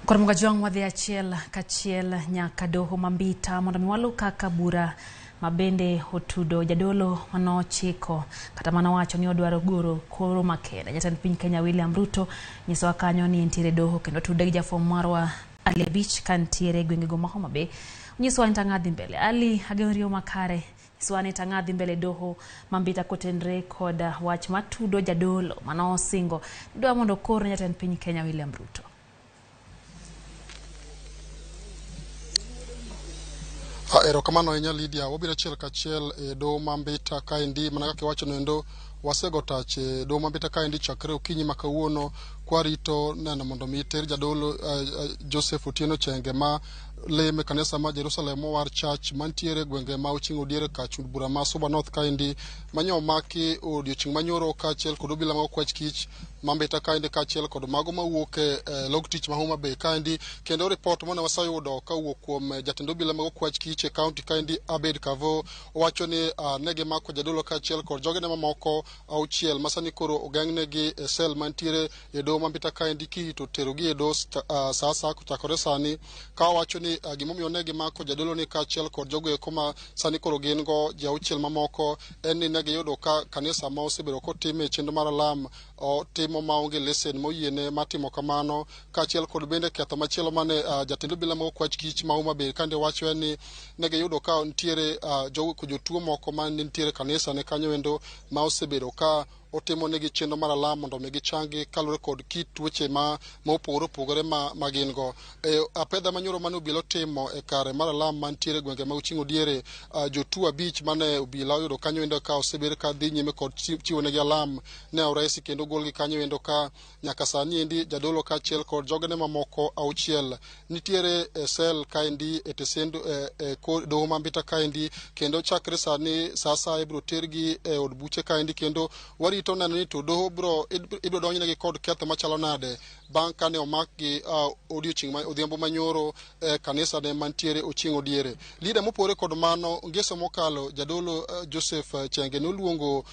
Koro Jwang' wadhi achiel kachiel nyaka doho ma Mbita mondo mi walu kaka bura ma bende otudo jadolo manochiko kata manowacho ni odwaro goro koro makende. Jatend piny Kenya William Ruto nyisowa kanyo ni entiere doho kendo tude gi jafwambo marwa Ali Abich ka ntiere e gwengego ma Homa Bay. Onyisowa ni tang'a dhi mbele. Ali, ageno riyo makare. Nyisowa ni tang'a dhi mbele doho ma Mbita kotenre kod wach matudo jadolo manosingo ni dwa mondo okor ne jatend piny Kenya William Ruto. Erokamano ahinya Lydia. Wabiro achiel kachiel e doho ma Mbita kaendi mana kaka iwacho noendo wasego tach e doho ma Mbita kaendi chakre okinyi ma kawuono kwarito neno mondo mi ter jadolo Joseph Otieno Chenge ma leme kanisa ma Jerusalem Mowar Church mantiere gwenge ma Ochieng' Odiere kach bura ma Suba North kaendi manyo omaki odiochieng' manyoro kaachiel kod obila mag okwach kich ma Mbita kaendi kaachiel kod mago mawuok e log tich ma Homa Bay kaendi kendo ripot mane waseyudo kawuok kuom jatend obila mag okwach kich e kaunti kaendi Abed Kavo owacho ni ne gimako jadolo kaachiel kod jogene mamoko auchiel ma sani koro ogeng'negi e sel mantiere e doho ma Mbita kaendi kirito terogi e doho sa asaya kochakore sani ka owacho ni gimomiyo ne gimako jadolo ni kaachiel kod jogo eko ma sani koro gin go ji auchiel mamoko en ni ne giyudo ka kanisa ma osebedo kotime chenro mar alam otimo maonge lesen moyiene mar timo kamano kaachiel kod bende ketho machielo mane jatend obila mag okwach kich ma Homa Bay kande wacho en ni ne giyudo ka nitiere jogo jotuo moko ma nitiere kanisa ne kanyo endo ma osebedo ka otimo negi chenro mar alam mondo mi gichangi kaluwore kod kit tuoche ma opogore opogore ma gin go. E apedha manyoro mane obila otimo e kare mar alam mantiere e gwenge mag Ochieng' Odiere, jotuo abich mane obila oyudo kanyo endo ka osebed ka dhi nyime kod chiwo negi alam ne oresi kendo ogolgi kanyo endo ka nyaka sani endi jadolo kaachiel kod jogene mamoko auchiel nitiere e sel kaendi e tesend e doho ma Mbita kaendi kendo chakre sani sa asaya ibiro tergi e od buche kaendi kendo warito neno ni to doho biro ibiro donjnegi kod ketho machalo nade bang' kane omakgi odiochieng' odhiambo manyoro e kanisa ne mantiere Ochieng' Odiere. Lida mopogore kod mano, ngeso mokalo jadolo Joseph Chenge noluongo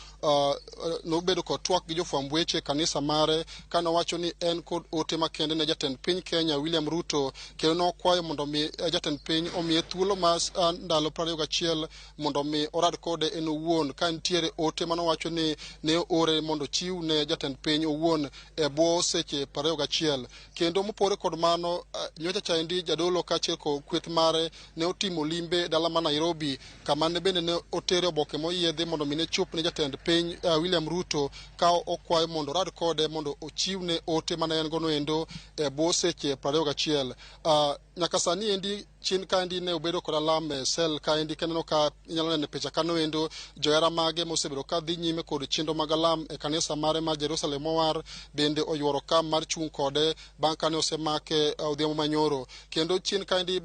nobedo kod twak gi jofwamb weche e kanisa mare kane owacho ni en kod ote makende ne jatend piny Kenya William Ruto kendo nokwayo mondo mi jatend piny omiye thuolo mar ndalo 21 mondo mi orad kode en owuon ka nitiere ote manowacho ni ne oore mondo ochiw ne jatend piny owuon e bwo seche 21. Kendo mopogore kod mano, nyocha chaendi jadolo kaachiel kod kweth mare ne otimo limbe dala ma Nairobi kama ne bende ne otere oboke moyiedhi mondo mi ne chop ne jatend piny William Ruto ka okwayo mondo orad kode mondo ochiwne ote mane en gono endo e bwo seche 21. Nyaka sani endi chien kaendi ne obedo kod alam e sel kaendi kineno ka inyalo neno e picha kanyo endo johera mage mosebedo ka dhi nyime kod chenro mag alam e kanisa mare ma Jerusalem Mowar bende oyuoro kam mar chung' kode bang' kane osemake odhiambo manyoro. Kendo chien kaendi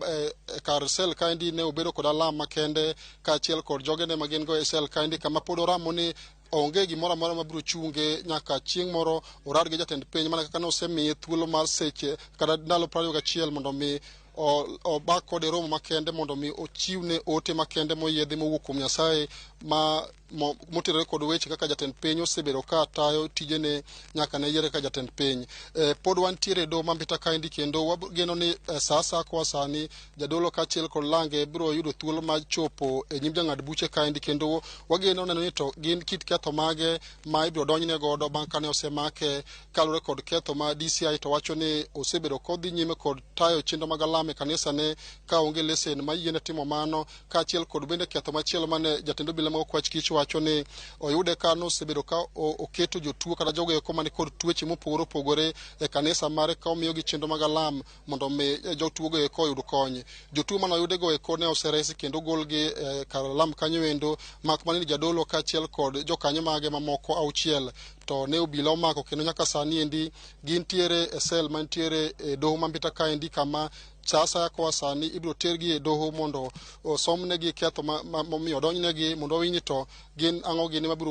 kar sel kaendi ne obedo kod alam makende kaachiel kod jogene ma gin go e sel kaendi kama pod oramo ni onge gimoro amora mabiro chunge nyaka chieng' moro orad gi jatend piny mana kaka ne osemiye thuolo mar seche kata ndalo 21 mondo mi obak kode romo makende mondo mi ochiwne ote makende moyiedhi mowuok kuom Nyasaye ma motenore kod weche kaka jatend piny osebedo ka tayo tijene nyaka ne yiere kaka jatend piny. Pod wantiere e doho ma Mbita kaendi kendo wageno ni sa asaya koa sani jadolo kaachiel kod lange biro yudo thuolo mar chopo e nyim jang'ad buche kaendi kendo wageno neno ni to gin kit ketho mage ma ibiro donjne godo bang' kane osemake kaluwore kod ketho ma DCI to wacho ni osebedo kodhi nyime kod tayo chenro mag alam e kanisa ne ka onge lesen ma yiene timo mano kaachiel kod bende ketho machielo mane jatend obila mag okwach kich wacho ni oyude ka nosebedo ka oketo jotuo kata jogo eko mani kod tuoche mopogore opogore e kanisa mare ka omiyogi chenro mag alam mondo mi jotuo go eko oyud kony. Jotuo mane oyude go eko ne oseresi kendo ogolgi e kar alam kanyo endo mak mana ni jadolo kaachiel kod jokanyo mage mamoko auchiel to ne obila omako kendo nyaka sani endi gintiere e sel mantiere e doho ma Mbita kaendi kama sa asaya koa sani ibiro tergi e doho mondo osomnegi ketho momiyo odonjnegi mondo owinj ni to gin ang'o gini mabiro